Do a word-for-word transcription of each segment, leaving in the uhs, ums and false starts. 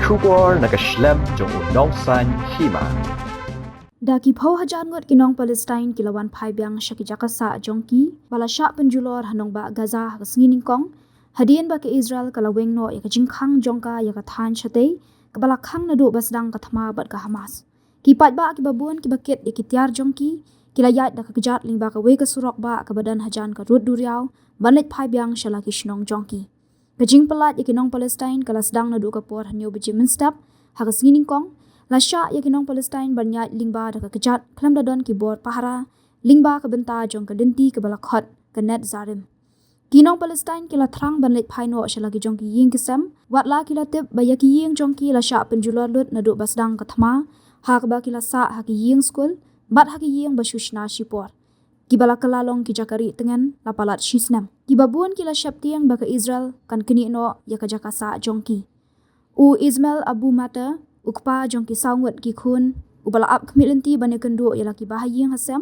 Khubor na ka shlem jong u nongsan hima. Da ki phew hajar ngut ki nong Palestine ki la wan phai biang sha ki jaka sah jong ki ba la shah pynjulor ha nongbah Gaza ha ka sngi nyngkong, hadien ba ka Israel ka la weng noh ïa ka jingkhang jong ka ïa ka thaiñ shatei kaba la khang naduh ba sdang ka thma bad ka Hamas. Ki paidbah kiba bun kiba kit ïa ki tiar jong ki ki la ïaid da ka kjat lyngba kawei ka surok bah kaba don hajan ka rud duriaw ban leit phai biang sha la ki shnong jong ki. Ka jingpyllait ïa ki nong Palestine ka la sdang naduh ka por hynñiew baje mynstep ha ka sngi nyngkong. La shah ïa ki nong Palestine ban ïaid lyngba da ka kjat khlem da don ki bor pahara lyngba ka bynta jong ka lynti kaba la khot ka Netzarim. Ki nong Palestine ki la thrang ban leit phai noh sha la ki jong ki ïing ki sem, wat la ki la tip ba ïa ki ïing jong ki la shah pynjulor lut naduh ba sdang ka thma, ha kaba ki la sah ha ki ïing skul bad ha ki ïing ba shu shna shipor, kiba la kylla long ki jaka rieh tngen la palat shi snem. Kiba bun ki la sheptieng ba ka Israel kan knieh noh ïa ka jaka sah jong ki. U Ismail Abu Mata, u kpa jong ki saw ngut ki khun, uba la ap khmih lynti ban ïakynduh ïa la ki bahaïing hasem,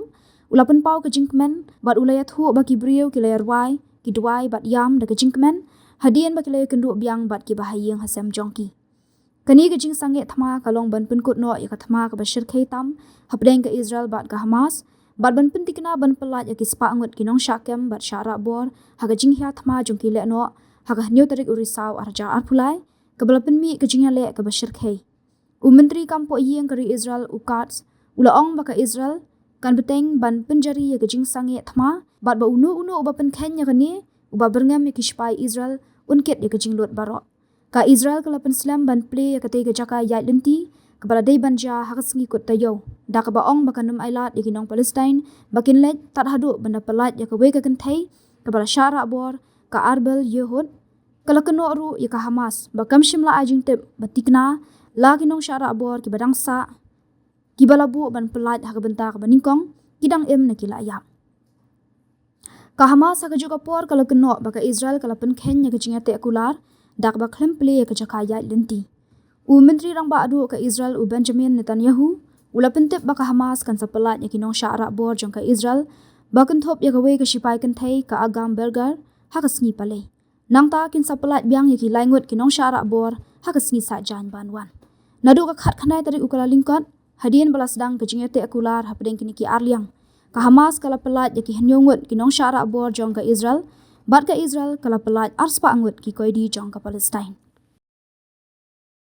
u la pynpaw ka jingkmen bad u la ïathuh ba ki briew ki la ïarwai ki duwai bad ïam da ka jingkmen hadien ba ki la ïakynduh biang bad ki bahaïing hasem jong ki. Kane ka jingsangeh thma ka long ban pynkut noh ïa ka thma kaba shyrkhei tam hapdeng ka Israel bad ka Hamas, bad ban pyntikna ban pyllait ïa ki spah ngut ki nongshah kem bad shah rah bor ha ka jinghia thma jong ki lehnoh ha ka hynñiew tarik u Risaw arhajar arphew lai, kaba la pynmih ka jingïaleh kaba shyrkhei. U Myntri Kam Pohïing ka ri Israel u Katz u la ong ba ka Israel kan bteng ban pynjari ïa ka jingsangeh thma bad ba uno uno uba pynkheiñ ïa kane, uba byrngem ïa ki sipai Israel, un kit ïa ka jinglut baroh. Ka Israel ka la pynslem ban plie ïa katei ka jaka ïaid lynti kaba la dei ban jia ha ka sngi kut taïew, da kaba ong ba kan ym ailad ïa ki nong Palestine ba kin leit tad haduh ban da pyllait ïa kawei ka kynthei kaba la shah rah bor, ka Arbel Yehud. Ka la kynnoh ruh ïa ka Hamas ba kam shym la ai jingtip ba tikna la ki nongshah rah bor kiba dang sah, kiba la buh ban pyllait ha ka bynta kaba nyngkong, ki dang im ne ki la ïap. Ka Hamas ha kajuh ka por ka la kynnoh ba ka Israel ka la pynkheiñ ïa ka jingïateh kular da kaba khlem plie ïa ka jaka ïaid lynti. U Myntri Rangbah Duh ka Israel u Benjamin Netanyahu u la pyntip ba ka Hamas kan sa pyllait ïa ki nongshah rah bor jong ka Israel ba kynthup ïa kawei ka sipai kynthei ka Agam Berger ha ka sngi Palei. Nangta kin sa pyllait biang ïa ki lai ngut ki nongshah rah bor ha ka sngi Saitjaiñ ban wan. Naduh ka khatkhyndai tarik u Kyllalyngkot, hadien ba la sdang ka jingïateh kular hapdeng kine ki arliang, ka Hamas ka la pyllait ïa ki hynñiew ngut ki nongshah rah bor jong ka Israel, bad ka Israel ka la pyllait arspah ngut ki koidi jong ka Palestine.